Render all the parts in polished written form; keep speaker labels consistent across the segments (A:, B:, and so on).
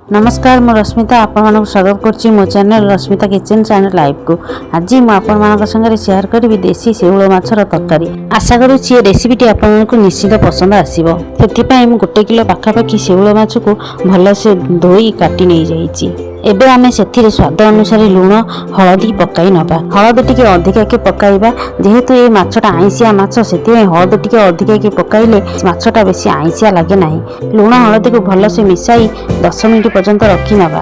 A: ନମସ୍କାର, ମୁଁ ରଶ୍ମିତା ଆପଣମାନଙ୍କୁ ସ୍ୱାଗତ କରୁଛି ମୋ ଚ୍ୟାନେଲ୍ ରଶ୍ମିତା କିଚେନ୍ ଆଣ୍ଡ ଲାଇଫ୍କୁ। ଆଜି ମୁଁ ଆପଣମାନଙ୍କ ସାଙ୍ଗରେ ସେୟାର କରିବି ଦେଶୀ ଶେଉଳ ମାଛର ତରକାରୀ। ଆଶା କରୁଛି ଏ ରେସିପିଟି ଆପଣମାନଙ୍କୁ ନିଶ୍ଚିତ ପସନ୍ଦ ଆସିବ। ସେଥିପାଇଁ ମୁଁ 1 କିଲୋ ପାଖାପାଖି ଶେଉଳ ମାଛକୁ ଭଲସେ ଧୋଇ କାଟି ନେଇଯାଇଛି। ଏବେ ଆମେ ସେଥିରେ ସ୍ୱାଦ ଅନୁସାରେ ଲୁଣ, ହଳଦୀ ପକାଇ ନେବା। ହଳଦୀ ଟିକେ ଅଧିକାକି ପକାଇବା। ଯେହେତୁ ଏ ମାଛଟା ଆଇଁଷିଆ ମାଛ, ସେଥିପାଇଁ ହଳଦୀ ଟିକେ ଅଧିକାକି ପକାଇଲେ ମାଛଟା ବେଶୀ ଆଇଁଷିଆ ଲାଗେ ନାହିଁ। ଲୁଣ ହଳଦୀକୁ ଭଲସେ ମିଶାଇ 10 ମିନିଟ୍ ପର୍ଯ୍ୟନ୍ତ ରଖିନେବା।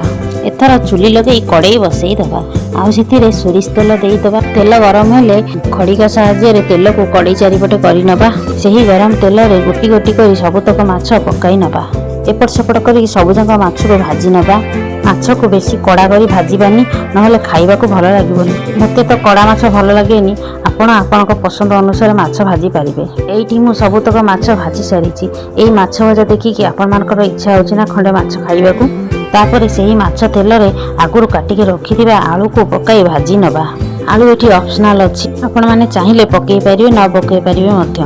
A: ଏଥର ଚୁଲି ଲଗେଇ କଡ଼େଇ ବସେଇ ଦେବା ଆଉ ସେଥିରେ ସୋରିଷ ତେଲ ଦେଇଦେବା। ତେଲ ଗରମ ହେଲେ ଖଡ଼ିକା ସାହାଯ୍ୟରେ ତେଲକୁ କଡ଼େଇ ଚାରିପଟେ କରିନେବା। ସେହି ଗରମ ତେଲରେ ଗୋଟି ଗୋଟି କରି ସବୁତକ ମାଛ ପକାଇ ନେବା। ଏପଟ ସେପଟ କରିକି ସବୁଯାକ ମାଛକୁ ଭାଜି ନେବା। ମାଛକୁ ବେଶୀ କଡ଼ା କରି ଭାଜିବାନି, ନହେଲେ ଖାଇବାକୁ ଭଲ ଲାଗିବନି। ମୋତେ ତ କଡ଼ା ମାଛ ଭଲ ଲାଗେନି। ଆପଣ ଆପଣଙ୍କ ପସନ୍ଦ ଅନୁସାରେ ମାଛ ଭାଜି ପାରିବେ। ଏଇଠି ମୁଁ ସବୁତକ ମାଛ ଭାଜି ସାରିଛି। ଏଇ ମାଛ ଭଜା ଦେଖିକି ଆପଣମାନଙ୍କର ଇଚ୍ଛା ହେଉଛି ନା ଖଣ୍ଡେ ମାଛ ଖାଇବାକୁ? ତାପରେ ସେହି ମାଛ ତେଲରେ ଆଗରୁ କାଟିକି ରଖିଥିବା ଆଳୁକୁ ପକାଇ ଭାଜି ନେବା। ଆଳୁ ଏଠି ଅପସନାଲ ଅଛି। ଆପଣମାନେ ଚାହିଁଲେ ପକାଇ ପାରିବେ, ନ ପକାଇ ପାରିବେ ମଧ୍ୟ।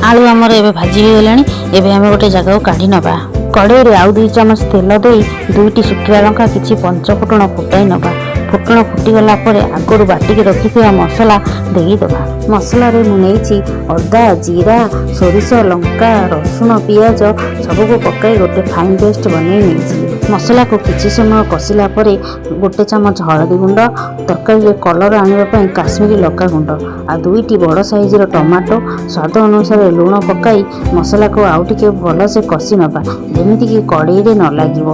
A: ଆଳୁ ଆମର ଏବେ ଭାଜି ହେଇଗଲାଣି। ଏବେ ଆମେ ଗୋଟେ ଜାଗାକୁ କାଢ଼ି ନେବା। କଡ଼େଇରେ ଆଉ 2 ଚାମଚ ତେଲ ଦେଇ ଦୁଇଟି ଶୁଖିଲା ଲଙ୍କା, କିଛି ପଞ୍ଚଫୁଟଣ ଫୁଟାଇ ନେବା। ଫୁଟଣ ଫୁଟିଗଲା ପରେ ଆଗରୁ ବାଟିକି ରଖିଥିବା ମସଲା ଦେଇଦେବା। ମସଲାରେ ମୁଁ ନେଇଛି ଅଦା, ଜିରା, ସୋରିଷ, ଲଙ୍କା, ରସୁଣ, ପିଆଜ ସବୁକୁ ପକାଇ ଗୋଟେ ଫାଇନ୍ ପେଷ୍ଟ ବନେଇ ନେଇଛି। ମସଲାକୁ କିଛି ସମୟ କଷିଲା ପରେ 1 ଚାମଚ ହଳଦୀ ଗୁଣ୍ଡ, ତରକାରୀରେ କଲର୍ ଆଣିବା ପାଇଁ କାଶ୍ମୀରୀ ଲଙ୍କା ଗୁଣ୍ଡ ଆଉ ଦୁଇଟି ବଡ଼ ସାଇଜର ଟମାଟୋ, ସ୍ୱାଦ ଅନୁସାରେ ଲୁଣ ପକାଇ ମସଲାକୁ ଆଉ ଟିକେ ଭଲସେ କଷି ନେବା, ଯେମିତିକି କଡ଼େଇରେ ନ ଲାଗିବ।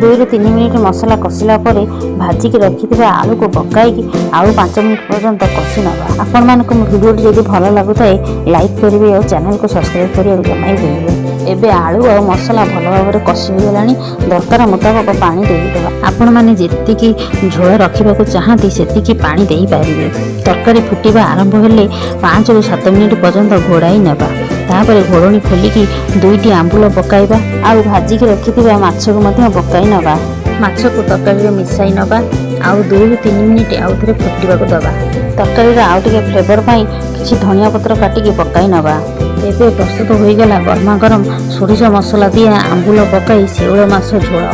A: 2ରୁ 3 ମିନିଟ୍ ମସଲା କଷିଲା ପରେ ଭାଜିକି ରଖିଥିବା ଆଳୁକୁ ପକାଇକି ଆଉ 5 ମିନିଟ୍ ପର୍ଯ୍ୟନ୍ତ କଷି ନେବା। ଆପଣମାନଙ୍କୁ ମୋ ଭିଡ଼ିଓଟି ଯଦି ଭଲ ଲାଗୁଥାଏ, ଲାଇକ୍ କରିବେ ଆଉ ଚ୍ୟାନେଲକୁ ସବସ୍କ୍ରାଇବ୍ କରିବାକୁ ଜମା ବି ଭୁଲିବେନି। ଏବେ ଆଳୁ ଆଉ ମସଲା ଭଲ ଭାବରେ କଷି ହୋଇଗଲାଣି। ଦରକାର ମୁତାବକ ପାଣି ଦେଇଦେବା। ଆପଣମାନେ ଯେତିକି ଝୋଳ ରଖିବାକୁ ଚାହାନ୍ତି, ସେତିକି ପାଣି ଦେଇପାରିବେ। ତରକାରୀ ଫୁଟିବା ଆରମ୍ଭ ହେଲେ 5ରୁ 7 ମିନିଟ୍ ପର୍ଯ୍ୟନ୍ତ ଘୋଡ଼ାଇ ନେବା। ତାପରେ ଘୋଡ଼ଣୀ ଖୋଲିକି ଦୁଇଟି ଆମ୍ବୁଲ ପକାଇବା ଆଉ ଭାଜିକି ରଖିଥିବା ମାଛକୁ ମଧ୍ୟ ପକାଇ ନେବା। ମାଛକୁ ତରକାରୀରେ ମିଶାଇ ନେବା ଆଉ 2ରୁ 3 ମିନିଟ୍ ଆଉ ଥରେ ଫୁଟିବାକୁ ଦେବା। ତରକାରୀର ଆଉ ଟିକେ ଫ୍ଲେଭର ପାଇଁ କିଛି ଧନିଆ ପତ୍ର କାଟିକି ପକାଇ ନେବା। ଏବେ ପ୍ରସ୍ତୁତ ହୋଇଗଲା ଗରମା ଗରମ ସୋରିଷ ମସଲା ଦିଆ ଆମ୍ବୁଲ ପକାଇ ଶେଉଳ ମାଛ ଝୋଳ।